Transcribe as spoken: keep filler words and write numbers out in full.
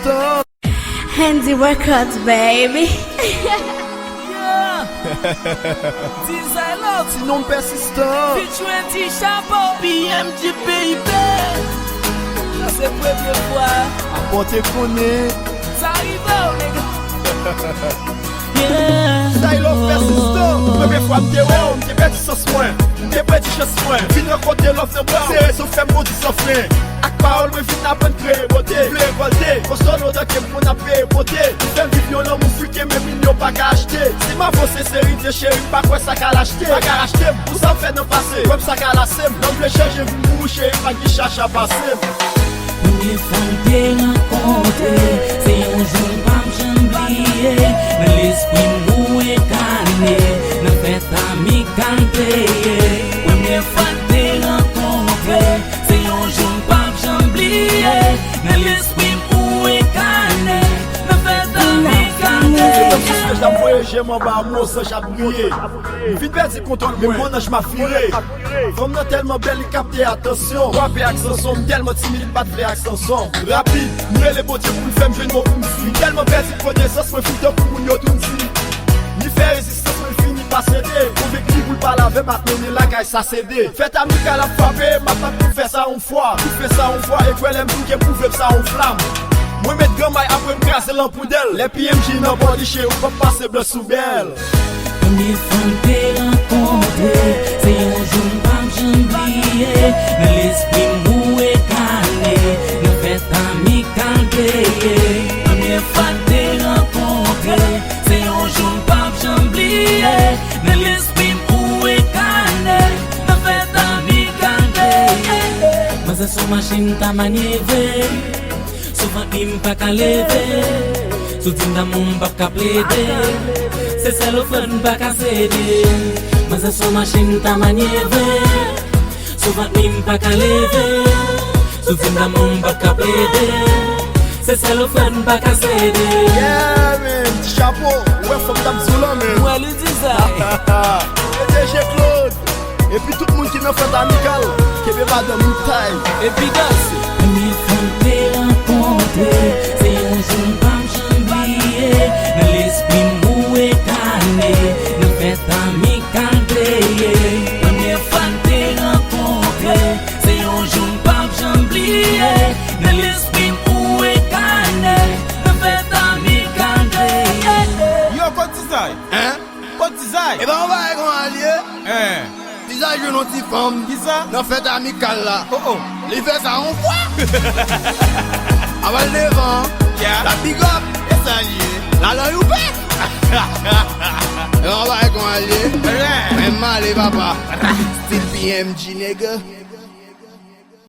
Handy Records, baby. Yeah. Dizay Love. Ti non pèsistan. Featuring Ti Chapo. P M G, baby. Sa se premye fwa. Apòte konnen. Sa rive w, nèg. Yeah. Dizay Love pèsistan. Premye fwa m te wè w, m te pèdi sans mwen. M te pèdi chans mwen. Vin rankontre Love nan bra w. Se rezon k fè m bondi san fren. Ak pawòl mwen vin aprann kreye bote. Vle revòlte. Fòs solo tanke m konn ap peye pote. Ou fè m viv yon lanmou fri ke menm milyon pa ka achte. Si m avanse se ridye cheri m pa kwè sa ka lachte. Pa ka rachte m pou sa m fè nan pase. Kwè m sa ka lase m. Lè m vle chanje vin pou ou cheri pa gen chacha pase m. Premye fwa n te rankontre, se yon jou m p ap janm bliye. Nan lespri m ou enkane, nan fèt amikal te ye. Premye fwa n te rankontre, se yon jou m p ap janm bliye. Nan lespri m ou enkane, nan fèt amikal te ye. Se tankou splèch la m voye je m anba mo zanj ap briye. M vin pèdi kontwòl mwen, mon anj m ap vire. Fanm nan tèlman bèl, li kapte atansyon. Kwape ak Sanson, m tèlman timid, m pa t vle ak Sanson. Rapid, m rele Bondye pou l fè m jwenn bon pou m swiv. M tèlman pèdi konesans, mwen fou tankou moun yo toujou di. Ni fè rezistans, mwen fini pa sede. Konvenk li pou l pale avè m, ak mennen lakay sa sede. Fèt amikal ap frape, m ap bat pou fè sa yon fwa. Pou fè sa yon fwa, e kwè lè m touke, pwouve m sa yon flam. Mwen met granmay apre m kraze l an poudèl. Lè P M G nan bò li cheri, ou p ap pase blan sou bèl. Premye fwa n te rankontre, se yon jou m p ap janm bliye. Nan lespri m ou enkane, nan fèt amikal te ye. Premye fwa n te rankontre, se yon jou m p ap janm bliye. Nan lespri m ou enkane, nan fèt amikal te ye. Manzè s on machin ta manyeve. Sou vant li m pa ka leve. Si w di m damou m p ap ka plede. Se sèl ofrann m pa ka sede. Manzè s on machin ta manyeve. Sou vant li m pa ka leve. Si w di m damou m p ap ka plede. Se sèl ofrann m pa ka sede. Yeah man, Ti Chapo, ou wè fanm t ap di w lan men. Mwen li di sa. E D G Claude. Epi tout moun ki nan fèt amikal, kenbe madanm nou tay. Epi danse. Premye fwa n te rankontre, se yon jou m p ap janm bliye. Nan lespri m ou enkane, nan fèt amikal te ye. Premye fwa n te rankontre, se yon jou m p ap janm bliye. Nan lespri m ou enkane, nan fèt amikal te ye. Yo, kot Dizay? Hein? Kot Dizay? E pa yon bagay konsa l ye? Hein. Dizay jwenn yon ti fanm. Kisa? Nan fèt amikal la. Oh, oh. Li fè sa yon fwa. Aval devan. Yeah. La big up. E sa l ye. La lan youpe. E pa yon bagay konsa l ye. Hein. Men m ale papa. Still P M G, nigga.